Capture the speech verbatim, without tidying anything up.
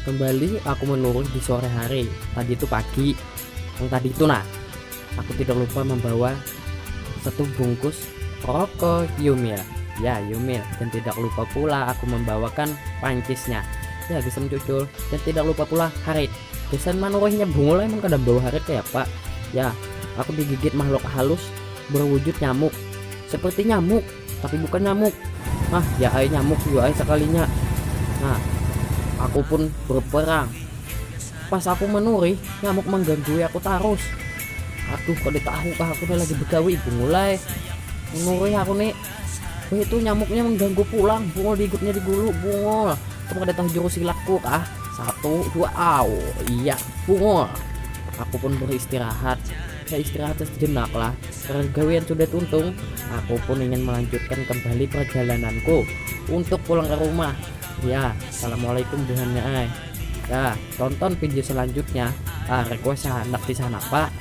Kembali aku menuruh di sore hari. Tadi itu pagi. Yang tadi itu nah. Aku tidak lupa membawa satu bungkus rokok Yumil. Ya, Yumil. Dan tidak lupa pula aku membawakan pancisnya. Ya, bisa mencocol. Dan tidak lupa pula harit. Gasan manuruhnya bungul emang kada bawa harit kayak apa. Ya, aku digigit makhluk halus berwujud nyamuk. Seperti nyamuk, tapi bukan nyamuk. Ah, ya ai nyamuk juga ai sekalinya. Nah, aku pun berperang. Pas aku menurih, nyamuk mengganggu aku terus. Aduh, kada tahu kah aku nih lagi begawi bungul ai. Menurih aku nih. Wah, itu nyamuknya mengganggu pulang, bungul digigitnya di gulu, bungul. Kamu kada tahu jurus silatku kah? Satu, dua, au. Iya, bungul. Aku pun beristirahat. Saya istirahat sejenak lah. Karena gawean sudah tuntung, aku pun ingin melanjutkan kembali perjalananku untuk pulang ke rumah. Ya, assalamualaikum buhannya ai. Ya, tonton video selanjutnya. Ah, request handak di sana, Pak.